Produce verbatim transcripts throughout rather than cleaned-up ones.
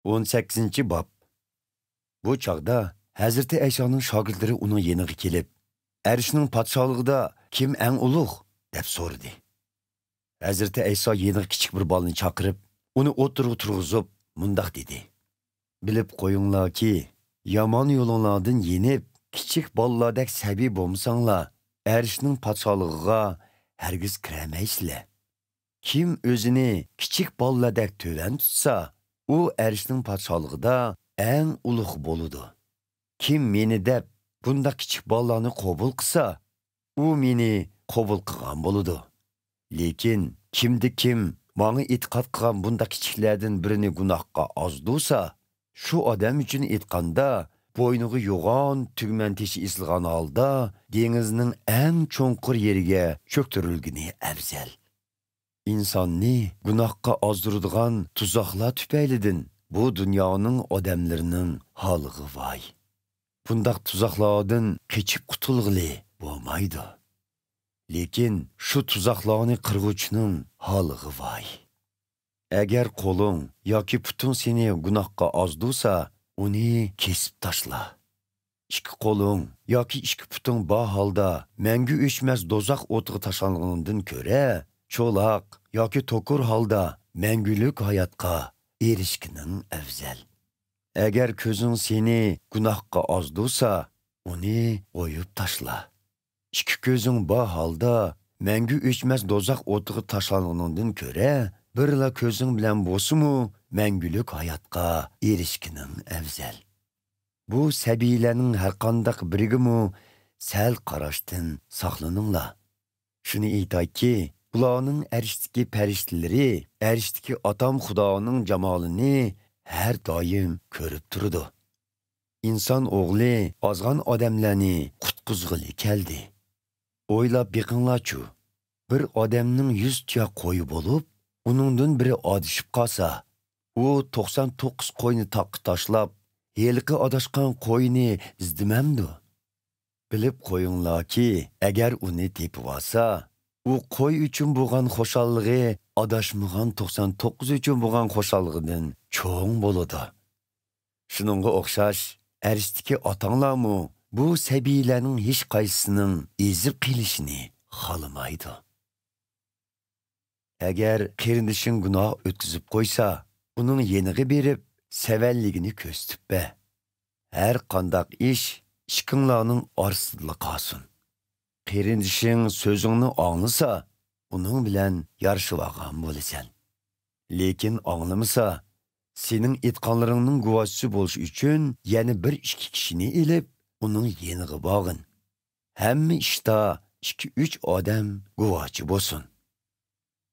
ئون سەككىزىنچى باب. بۇ چاغدا ھەزرىتى ئەيسانىڭ شاگىرتلىرى ئۇنىڭ يېنىغا كېلىپ، «ئەرشنىڭ پادىشاھلىقىدا كىم ئەڭ ئۇلۇغ؟» دەپ سورىدى. ھەزرىتى ئەيسا يېنىغا كىچىك بىر بالىنى چاقىرىپ، ئۇنى ئوتتۇرىغا تۇرغۇزۇپ، مۇنداق دېدى: «بىلىپ قويۇڭلاركى، يامان يولۇڭلاردىن يېنىپ، كىچىك بالىلاردەك سەبىي بولمىساڭلار، ئەرشنىڭ پادىشاھلىقىغا ھەرگىز كىرەلمەيسىلەر. كىم ئۆزىنى كىچىك بالىلاردەك تۆۋەن تۇتسا، ئۇ ئەرشنىڭ پادىشاھلىقىدا ئەڭ ئۇلۇغ بولىدۇ. كىم مېنى دەپ بۇنداق كىچىك بالىلارنى قوبۇل قىلسا، ئۇ مېنى قوبۇل قىلغان بولىدۇ. لېكىن كىمدە كىم ماڭا ئېتىقاد قىلغان بۇنداق كىچىكلەردىن بىرىنى گۇناھقا ئازدۇرسا، شۇ ئادەم ئۈچۈن ئېيتقاندا، بوينىغا يوغان تۈگمەن تېشى ئېسىلغان ھالدا دېڭىزنىڭ ئەڭ چوڭقۇر يېرىگە چۆكتۈرۈلگىنى ئەۋزەل. ئىنساننى گۇناھقا ئازدۇرىدىغان تۇزاقلار تۈپەيلىدىن بۇ دۇنيانىڭ ئادەملىرىنىڭ ھالىغا ۋاي! بۇنداق تۇزاقلاردىن قېچىپ قۇتۇلغىلى بولمايدۇ. لېكىن شۇ تۇزاقلارنى قىرغۇچىنىڭ ھالىغا ۋاي!» ئەگەر قولۇڭ ياكى پۇتۇڭ سېنى گۇناھقا ئازدۇرسا، ئۇنى كېسىپ تاشلا. ئىككى قولۇڭ ياكى ئىككى پۇتۇڭ بار ھالدا مەڭگۈ ئۆچمەس دوزاخ ئوتىغا تاشلانغىنىڭدىن كۆرە، چولاق ياكى توكۇر ھالدا مەڭگۈلۈك ھاياتقا ئېرىشكىنىڭ ئەۋزەل. ئەگەر كۆزۈڭ سېنى گۇناھقا ئازدۇرسا، ئۇنى ئويۇپ تاشلا. ئىككى كۆزۈڭ بار ھالدا مەڭگۈ ئۆچمەس دوزاخ ئوتىغا تاشلانغىنىڭدىن كۆرە، بىرلا كۆزۈڭ بىلەن بولسىمۇ مەڭگۈلۈك ھاياتقا ئېرىشكىنىڭ ئەۋزەل. بۇ سەبىيلەرنىڭ ھەرقانداق بىرىگىمۇ سەل قاراشتىن ساقلىنىڭلار. شۇنى ئېيتايكى، ئۇلارنىڭ ئەرشتىكى پەرىشتىلىرى ئەرشتىكى ئاتام خۇدانىڭ جامالىنى ھەر دائىم كۆرۈپ تۇرىدۇ. ئىنسان ئوغلى ئازغان ئادەملەرنى قۇتقۇزغىلى كەلدى. ئويلاپ بېقىڭلارچۇ، بىر ئادەمنىڭ يۈز تۇياق قويى بولۇپ، ئۇنىڭدىن بىرى ئادىشىپ قالسا، ئۇ توقسان توققۇز قوينى تاغقا تاشلاپ، ھېلىقى ئاداشقان قوينى ئىزدىمەمدۇ؟ بىلىپ قويۇڭلاركى، ئەگەر ئۇنى تېپىۋالسا، ئۇ قوي ئۈچۈن بولغان خۇشاللىقى ئاداشمىغان توقسان توققۇز ئۈچۈن بولغان خۇشاللىقىدىن چوڭ بولىدۇ. شۇنىڭغا ئوخشاش، ئەرشتىكى ئاتاڭلارمۇ بۇ سەبىيلەرنىڭ ھېچقايسىسىنىڭ ئېزىپ قېلىشىنى خالىمايدۇ. ئەگەر قېرىندىشىڭ گۇناھ ئۆتكۈزۈپ قويسا، ئۇنىڭ يېنىغا بېرىپ، سەۋەنلىكىنى كۆرسىتىپ بەر. ھەر قانداق ئىش ئىككىڭلارنىڭ ئارىسىدىلا قالسۇن. قېرىندىشىڭ سۆزۈڭنى ئاڭلىسا، ئۇنىڭ بىلەن يارىشىۋالغان بولىسەن. لېكىن ئاڭلىمىسا، سېنىڭ ئېيتقانلىرىڭنىڭ گۇۋاھچىسى بولۇش ئۈچۈن يەنە بىر ئىككى كىشىنى ئېلىپ، ئۇنىڭ يېنىغا بارغىن. ھەممە ئىشتا ئىككى-ئۈچ ئادەم گۇۋاھچى بولسۇن.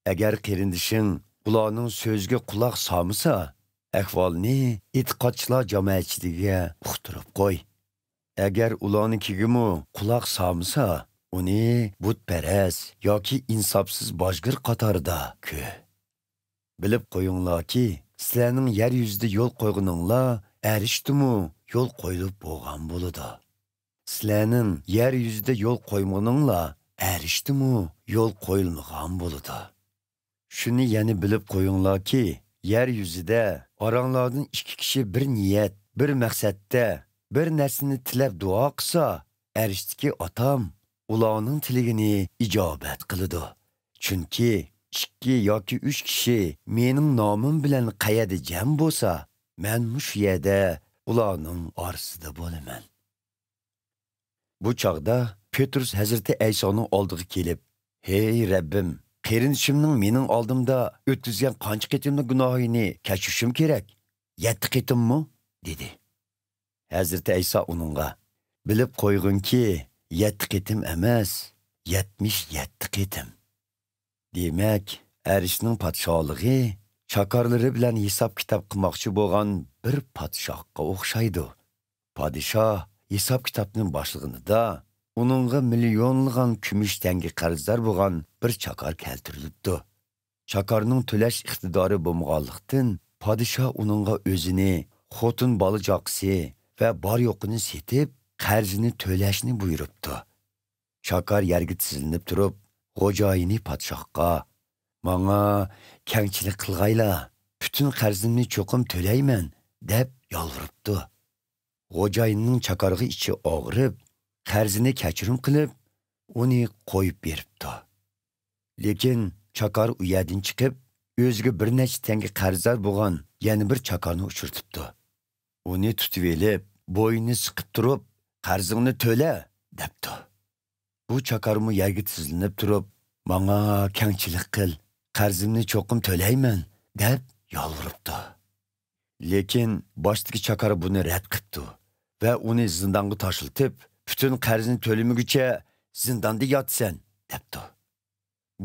ئەگەر قېرىندىشىڭ ئۇلارنىڭ سۆزىگە قۇلاق سالمىسا، ئەھۋالنى ئېتىقادچىلار جامائەتچىلىكىگە ئۇقتۇرۇپ قوي. ئەگەر ئۇلارنىڭكىگىمۇ قۇلاق سالمىسا، ئۇنى بۇتپەرەس ياكى ئىنساپسىز باجگىر قاتارىدا كۆر. بىلىپ قويۇڭلاركى، سىلەرنىڭ يەر يۈزىدە يول قويغىنىڭلار ئەرشتىمۇ يول قويۇلۇپ بولغان بولىدۇ. سىلەرنىڭ يەر يۈزىدە يول قويمىغىنىڭلار ئەرشتىمۇ يول قويۇلمىغان بولىدۇ. شۇنى يەنە بىلىپ قويۇڭلاركى، يەر يۈزىدە ئاراڭلاردىن ئىككى كىشى بىر نىيەت، بىر مەقسەتتە بىر نەرسىنى تىلەپ دۇئا قىلسا، ئەرشتىكى ئاتام ئۇلارنىڭ تىلىكىنى ئىجابەت قىلىدۇ. چۈنكى ئىككى ياكى ئۈچ كىشى مېنىڭ نامىم بىلەن قەيەردە جەم بولسا، مەن مۇشۇ يەردە ئۇلارنىڭ ئارىسىدا بولىمەن. بۇ چاغدا پېترۇس ھەزرىتى ئەيسانىڭ ئالدىغا كېلىپ، «ھەي رەببىم، قېرىندىشىمنىڭ مېنىڭ ئالدىمدا ئۆتكۈزگەن قانچە قېتىملىق گۇناھىنى كەچۈرۈشۈم كېرەك؟ يەتتە قېتىممۇ؟» دېدى. ھەزرىتى ئەيسا ئۇنىڭغا، «بىلىپ قويغىنكى، يەتتە قېتىم ئەمەس، يەتمىش يەتتە قېتىم.» دېمەك، ئەرشنىڭ پادىشاھلىقى چاكارلىرى بىلەن ھېساب-كىتاب قىلماقچى بولغان بىر پادىشاھقا ئوخشايدۇ. پادىشاھ ھېساب-كىتابنى باشلىغىنىدا، ئۇنىڭغا مىليونلىغان كۈمۈش تەڭگە قەرزدار بولغان بىر چاكار كەلتۈرۈلۈپتۇ. چاكارنىڭ تۆلەش ئىقتىدارى بولمىغانلىقتىن، پادىشاھ ئۇنىڭغا ئۆزىنى، خوتۇن بالا-چاقىسى ۋە بار-يوقىنى سېتىپ، قەرزىنى تۆلەشنى بۇيرۇپتۇ. چاكار يەرگە تىزلىنىپ تۇرۇپ، خوجايىنى پادىشاھقا، «ماڭا كەڭچىلىك قىلغايلا، پۈتۈن قەرزىمنى چوقۇم تۆلەيمەن، دەپ يالۋۇرۇپتۇ. خوجايىننىڭ چاكارغا ئىچى ئاغرىپ، قەرزىنى كەچۈرۈم قىلىپ، ئۇنى قويۇپ بېرىپتۇ. لېكىن چاكار ئۇ يەردىن چىقىپ، ئۆزىگە بىر نەچچە تەڭگە قەرزدار بولغان يەنە بىر چاكارنى ئۇچرىتىپتۇ. ئۇنى تۇتۇۋېلىپ، بوينىنى سىقىپ تۇرۇپ، «قەرزىڭنى تۆلە!» دەپتۇ. بۇ چاكارمۇ يەرگە تىزلىنىپ تۇرۇپ، «ماڭا كەڭچىلىك قىل، قەرزىمنى چوقۇم تۆلەيمەن» دەپ يالۋۇرۇپتۇ. لېكىن باشتىكى چاكار بۇنى رەت قىپتۇ ۋە ئۇنى زىندانغا تاشلىتىپ، «پۈتۈن قەرزنى تۆلىمىگۈچە زىنداندا ياتىسەن» دەپتۇ.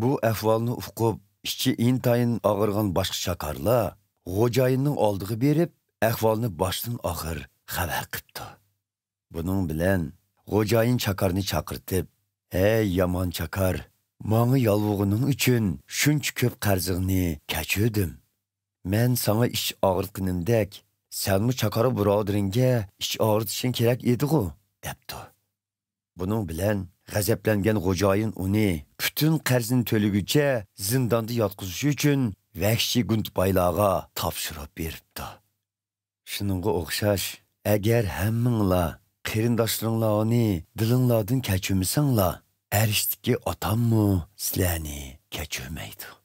بۇ ئەھۋالنى ئۇقۇپ، ئىچى ئىنتايىن ئاغرىغان باشقا چاكارلار خوجايىننىڭ ئالدىغا بېرىپ، ئەھۋالنى باشتىن ئاخىر خەۋەر قىپتۇ. بۇنىڭ بىلەن خوجايىن چاكارنى چاقىرتىپ، «ھەي، يامان چاكار، ماڭا يالۋۇغىنىڭ ئۈچۈن شۇنچە كۆپ قەرزىڭنى كەچۈردۈم. مەن ساڭا ئىچ ئاغرىتقىنىمدەك، سەنمۇ چاكار بۇرادىرىڭگە ئىچ ئاغرىتىشىڭ كېرەك ئىدىغۇ؟» دەپتۇ. بۇنىڭ بىلەن غەزەپلەنگەن خوجايىن ئۇنى پۈتۈن قەرزىنى تۆلىگۈچە زىنداندا ياتقۇزۇش ئۈچۈن ۋەھشىي گۇندىپايلارغا تاپشۇرۇپ بېرىپتۇ. شۇنىڭغا ئوخشاش، ئەگەر ھەممىڭلار قېرىنداشلىرىڭلارنى دىلىڭلاردىن كەچۈرمىسەڭلار، ئەرشتىكى ئاتاممۇ سىلەرنى كەچۈرمەيدۇ.